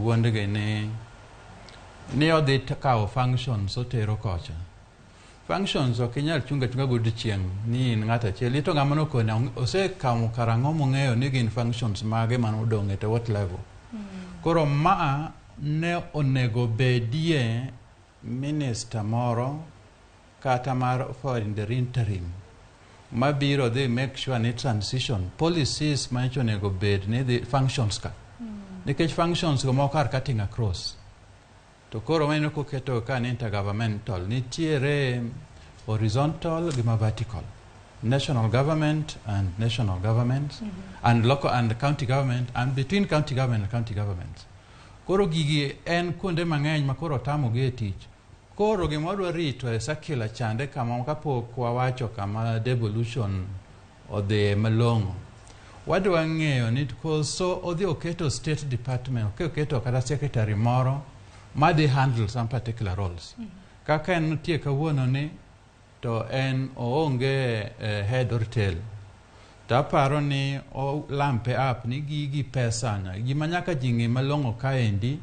owuondgi ni odhi kawo functions otero kocha. Functions ok inyal chungo achunga godiochieng' ni in ng'ato achiel. Ito ng'ama nokone osekawo karang'o mong'eyo ni gin functions mage manodong' at what level. Koro maa ne onego bedie minister moro kata mar for in the interim mabiro dhi make sure ni transition policies manyicho onego bed ni dhi functions ka, nikech functions go moko are cutting across. To koro waneno koketo ka ni intergovernmental, nitiere horizontal gi ma vertical, national government and national governments and local and county government and between county government and county governments. Koro gigi en kuonde mang'eny ma koro otamogi e tich. Koro gima wadwa rito e circular chande kama kapok wawacho kama devolution odhiye malong'o, wadwa ng'eyo ni koso odhi oketo state department, oketo kata secretary moro madhi handle some particular roles. Kaka en nitie kawuono ni to en oonge head or tail, to aparo ni o lampe up ni gigi pesa na gima nyaka ji ng'e malong'o kaendi.